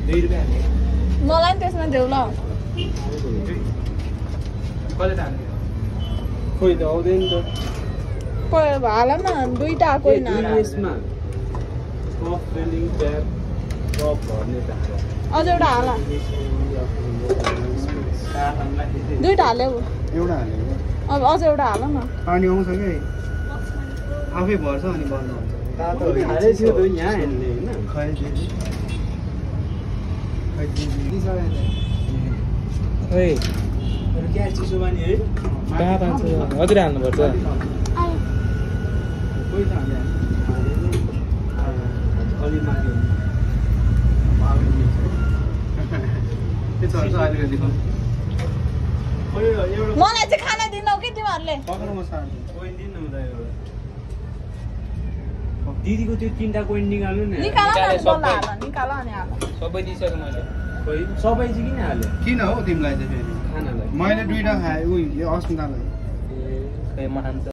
2 रुपैयाँ हाल्ने मलाई नि त्यसमा देऊ ल कहिले हाल्ने खोइ त आउँदैन त हाल न दुईटा आएको होइन यसमा कफ फिलिङ ट्याप कफ भर्ने त अझ एउटा हाल दुईटा हाल्यो एउटा हालेको अब अझ एउटा हाल न पानी आउँछ कि आफै भर्छ अनि बन्द हुन्छ तातो हालै थियो त यहाँ हेर्ने हैन खै खै ग्यास चिसो बानी है कहाँ पान्छ हजुर हाल्नुपर्छ कोही त हाले अलि माग्यो के चल्छ अहिले देखाउँ मलाई चाहिँ खाना दिनौ कि तिमीहरूले पक्रमा सार्नु कोइन दिन हुँदा एउटा दिदीको त्यो 3टा कोइन निकाल्नु नि निकाल न बल्ल हाल निकाल अनि हाल सबै दिइसक्यो मैले खोइ सबै चाहिँ किन हाल्यो किन हो तिमीलाई चाहिँ फेरि खानालाई मैले 2टा खाएँ उयो अस्मितालाई खै म खान्छ